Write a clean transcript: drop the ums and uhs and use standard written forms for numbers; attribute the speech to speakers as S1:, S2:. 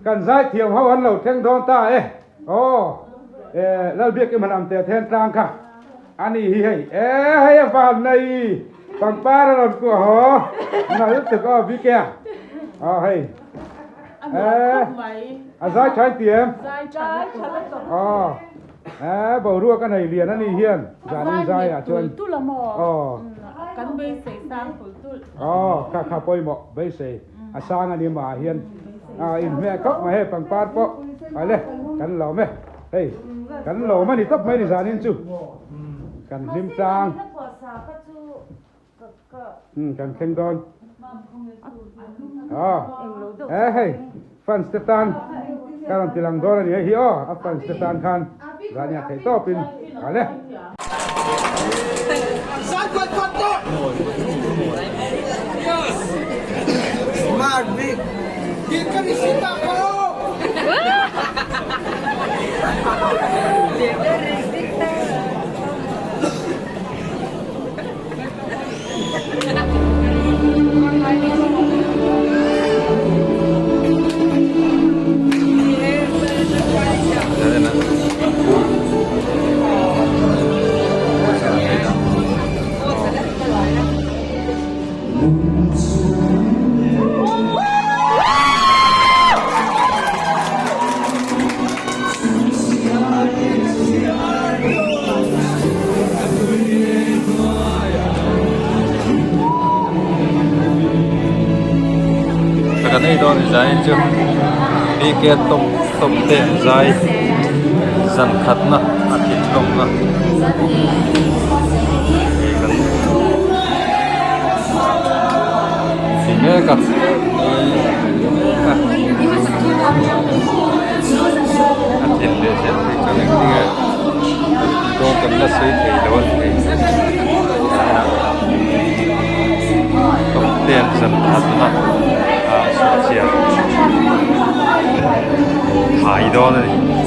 S1: Kan zaithiam ho an lo thleng dawn ta e. Aw e Lalbiak i hman ang teh then tlang kha a ni hi hei e hei a van nei pangpar a rawn kuah haw nal lutuk aw BK a aw hei e a zai tha in ti em aw e boruak a nei lian a ni hian zan in zai ah chuan aw aw kha kha pawimawh beisei A sang a ni mah hian a inhmeh khawp mai hei pangpar pawh ale kan lawm e hei kan lawm a ni tawp mai ni zanin chu kan hlim tlang umm kan thleng dawn aw e hei fans te tan ka rawn ti lang dawn a ni hei hi aw a fans te tan khan zania theih tawpin ale.
S2: Kan ei dawn zai chu BK top top te an zai zan khatna a thinlawmna hei kan ti mek a a thin leh zel phei chuan engtin nge dawn kan la sawi thei lo a ni hei top ten zan khatna ah sawhchiar thai dawn a ni.